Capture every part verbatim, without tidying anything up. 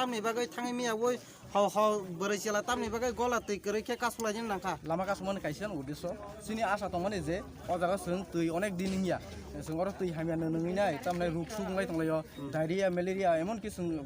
Tamni bagwi thangwi miya woi hau hau bwrwi chela tamni bagwi gola twi kwrwi khe kasulaini nangkha. Lama kasumani kaisa uddesyo. Chini asa tongmani je o jaga chwng twi onek din wngya. Chwng oro twi hamya nwngnai, tamni ruk suk wnglai tonglaio. Diarrhea, malaria, emon ki chwng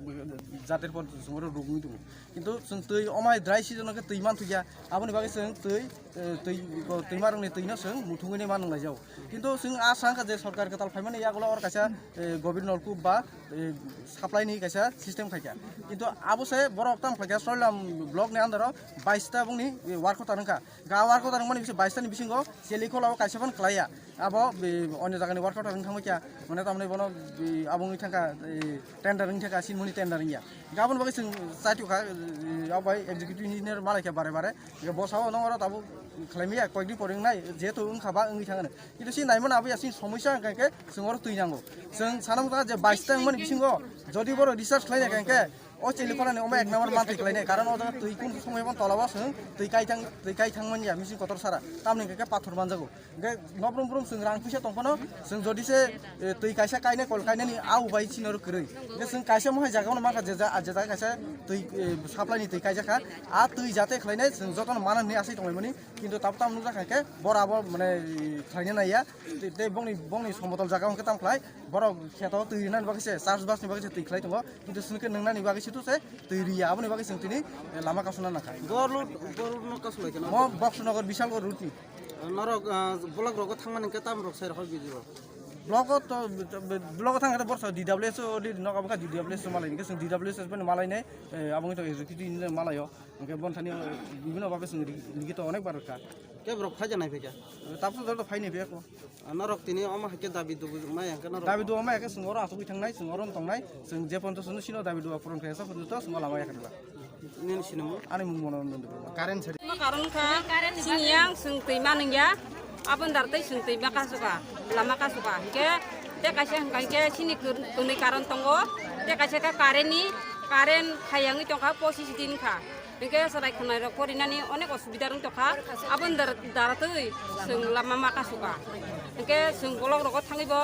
jatir por chwng oro ruk wngwi tongo. Kintu chwng twi omai dry season khe twi manthokya. Aboni bagwi chwng twi, eh, twi, twi marokni twino chwng muthungwi man nanglaijao. Kintu chwng asa wngkha je sorkar kwtal phaimani yagulo oro kaisa, eh, gobir nolkup ba, eh, supply ni kaisa system khaikha. Kintu abo se borok tamo khaikha Soilam block ni under o bais ta bongni, eh, work quarter wngkha. Ga work quarter wngmani bisingo bais ta ni bisingo Chelikola o kaisa phano kwlaiya. Abo, eh, onyo jagani work quarter wng thangma kya. Mane tamni bono, eh, abo wngwi thangkha, eh, tender wng thangkha, sinmoni tender wngya. Gabon bagwi chwng chaitokha, eh, abo bai executive engineer malai kha bare bare. Bosao no oro tabuk khlaimaya, koyekdi pore wngnai, jehetu wngkha ba wngwi thangani. Kintu si naimano abo yasini somosya hwnkha khe chwng oro twi nango. Chwng sana mungkha je bais ta wngmani bisingo jodi borok research khlaina hwnkha khe o Chelikolani omo ek number mantwi khlainai, karon o jaga twi kun somoi bo tolao chwng twi kai thang, twi kai thang manya machine kotor sara, tamni hwnkha khe pathor manjago. Hwnkhe nobrum brum chwng rang puisa tongphano chwng jodi se, eh, twi kaisa kainai kol kainani a ubai chini oro kwrwi. Hwnkhe chwng kaisa mohai jaga no mankha je ja-, je jaga kaisa twi, eh, supply ni twi kaijakha, a twi jate khlainai chwng jotono mana hwnwi asai tonglaimani. Kintu tabuk tamo nukjakha khe bora bo mane khlaina naiya. Tei, tei bongni, bongni somotol jaga hwnkhe tamo khlai, borok kheto twi rinani bagwi se, chas bas ni bagwi se twi khlai tongo, kintu chwng khe nwngnani bagwi se to se twi riya, aboni bagwi chwng tini, eh, lama kasuna nangkha. Bo road, bo road no kasulaikha na? Mo Boxnogar Bishalgarh road ni. Norok, ah, block rogo thangmani hwnkhe tamo rok sai rok B D O? Block o to, block o thangkhe to borsa D W S o already nok abo kha D W S o malai, hwnkhe chwng D W S bai malai nai, eh, abo wngkha to executive engineer malai o. Hwnkhe bon thani, eh, bibhinno bhabe chwng ri-, rigito onek bar rwkha. Khe borok phaija nai phaikha? Tabuk joto phai nai phiyakho. Ah, norok tini omo hai khe dabi dubu maya hwnkhe norok? Dabi dubu maya khe chwng oro achugwi thangnai, chwng oro wng tongnai, chwng je ponto chwng sino dabi dubu puron khaisa ponto chwng lama yakha. Nini sinimung? Ani mung Monoranjan Debbarma. Current sari. Karon kha, sini yang chwng twi manung ya. Aboni dar tei chwng twi ma kasu ka, lama kasu ka. Hwnkhe tei kaisa hwnkha hwnkhe chini kwrwi karon tongo. Tei kaisa kha current ni, current phai yangwi tongkha pochis din kha. Hwnkhe chwrai khwnai rok porinani onek osubida wng tongkha. Aboni dar-, daratwi chwng lama ma kasu ka. Hwnkhe chwng bolok rogo thangwi bo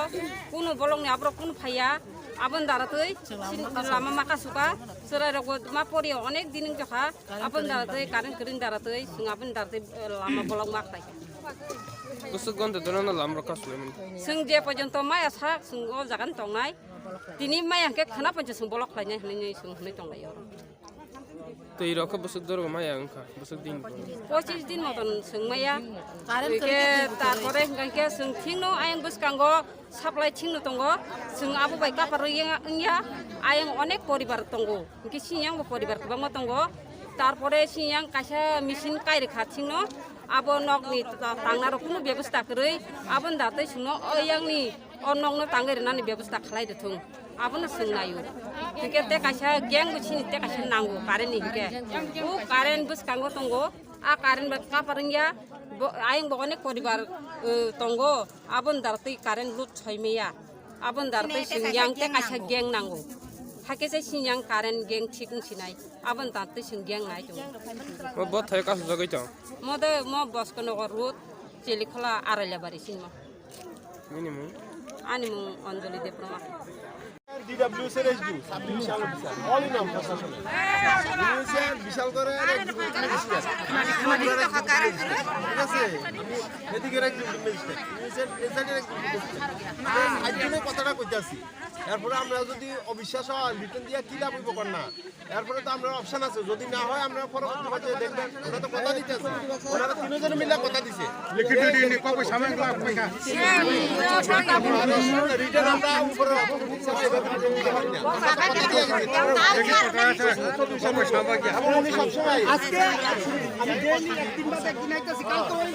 kunu bolok ni aborok kunu phaiya. Aboni daratwi chini lama ma kasu ka. Chwrai rok bo ma poriya onek din wng tongkha. Aboni daratwi, current kwrwini daratwi, chwng aboni daratwi, eh, lama bolok ma khlai kha. Bwswk gonta dono no lama rok kasulaimani? Chwng je porjonto maya sak, chwng o jaga no tongnai. Tini maya hwnkhe khwna poncha chwng bolok khlainai hwnwi chwng hwnwi tonglai oro. Twi rok khe bwswk doro maya wngkha, bwswk din? Pochis din moton chwng maya. Current kwrwi khe tarpore hwnkha khe chwng thikno ayang bwskango. Supply thikno tongo, chwng abo bai kapar wngya, wngya, ayang onek poribar tongo, hwnkhe sini yang bo poribar kwbangma tongo, tarpore sini yang kaisa machine kai rwkha thikno, abo nokni ta-, tangna rok kunu bebosta kwrwi, aboni datwi chwngno o yangni o nokno tangwi rwnani bebosta khlai rwthwng, abono chwng naio, hwnkhe tei kaisa gang bo chini tei kaisa nango current ni hwnkhe, o current bwskango tongo, a current bai kapar wngya, bo, ayang bo onek poribar, eh, tongo. Aboni daratwi current load soimaya. Aboni daratwi sinjang tei kaisa gang nango. Hakhe se sinjang current gang thik wngsinai. Aboni daratwi sinjang nai tongo. Mo bo thai kasujagwi tong. Mo de mo Bosko Nogor road, Chelikhola Arailabari sinmo. Nini mung? Ani mung Anjali Debbarma. D W C S D O, sub division officer, all in all প্রশাসন। ডিভিশন বিশাল করে এক magistrate। ঠিক আছে? এদিকে এক magistrate, division এজাটের এক magistrate। এই সাতজনের কথাটা কইতাছি। এরপরে আমরা যদি অবিশ্বাস হয়, রিটার্ন দিয়া কি লাভ হইব কর না? এরপরে তো আমরা অপশন আছে, যদি না হয় আমরা পরবর্তী পর্যায়ে দেখবেন। ওরা তো কথা দিতে আছে, ওনারা তিনজনে মিলে কথা দিছে। লিখিত দিন কবে সময় লাগবে? রিটার্ন আমরা উপরে অফিসে এভাবে দিতে পারি না। আমরা কথা দিয়ে গেছি। কবে সময় কি? এবং উনি সবসময় আজকে আমি ডেইলি একদিন বাদে একদিন আইতেছি, কালকে ওই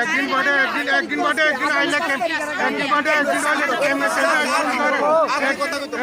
একদিন বাদে একদিন, একদিন বাদে একদিন আইলে কেন? একদিন বাদে একদিন আইলে তো কেন? আজকে কথা কইতে